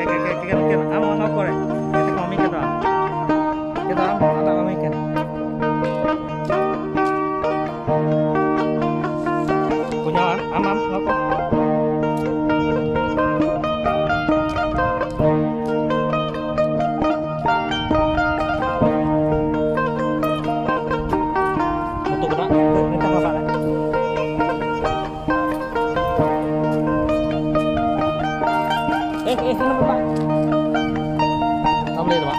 Okay, okay, okay, okay, okay. Am ngau ko re. Kita kami kita. Kita am ada kami kan. Punya am am ngau ko. Motor kena, minta bapak lah. Eh, eh, kenapa pak? Tak boleh tu pak.